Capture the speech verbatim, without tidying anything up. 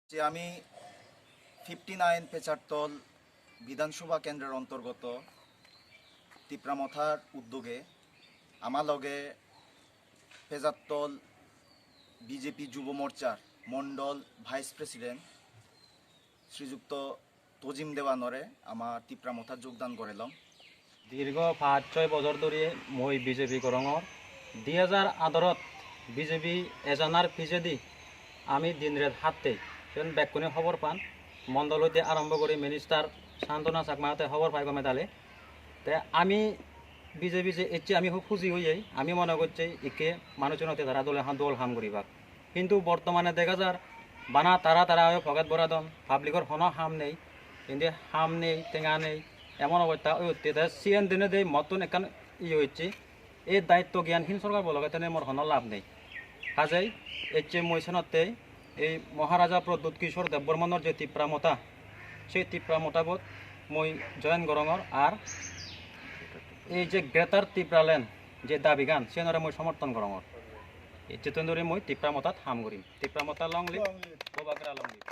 যে আমি fifty nine পেচারতল বিধানসভা কেন্দ্রের অন্তর্গত তিপ্রা মথার উদ্যোগে আমার লগে পেচারতল বিজেপি যুব মোর্চার মণ্ডল ভাইস প্রেসিডেন্ট শ্রীযুক্ত তজিম দেওয়ানরে আমার তিপ্রা মথার যোগদান করেলাম। দীর্ঘ পাঁচ ছয় বছর ধরে মই বিজেপি করঙর। দুই হাজার আঠারোত বিজেপি এজানার পিছেদি আমি দিন রাত হাঁটতে, সেদিন বেগুনে খবর পান, মণ্ডল হইতে আরম্ভ করে মিনিস্টার সান্ত্বনা চাকমাতে খবর পাই গমে তালে। তে আমি বিজেপি যে এসছে আমি খুব খুশি হই যাই। আমি মনে করছি ইকে মানুষজন হতে তারা দলে হাম দল হাম করিবাক। কিন্তু বর্তমানে দেখা যার বানা তারা তারা হয়ে পকেট ভরা দন, পাবলিকর কোনো হাম নেই, কিন্তু হাম নেই, টেঙা নেই, এমন অবস্থা ওই হচ্ছে। তাই সিএন দিনে দেই মতন একখান ইয়ে হচ্ছে, এই দায়িত্ব জ্ঞানহীন সরকার বলকে তেনে মোর কোনো লাভ নেই। কাজেই এসছে মই সেনতে এই মহারাজা প্রদ্যুৎ কিশোর দেববর্মনর যে তিপ্রা মথা, সেই তিপ্রা মথাবত মই জয়েন করঙর। আর এই যে গ্রেটার তিপ্রাল্যান্ড যে দাবিগান, সেনরে মই সমর্থন করঙর। এই যেতন ধরে মই তিপ্রা মথাত হাম করিম, তিপ্রা মথা লং লিভ, বোবাগ্রা লং লিভ।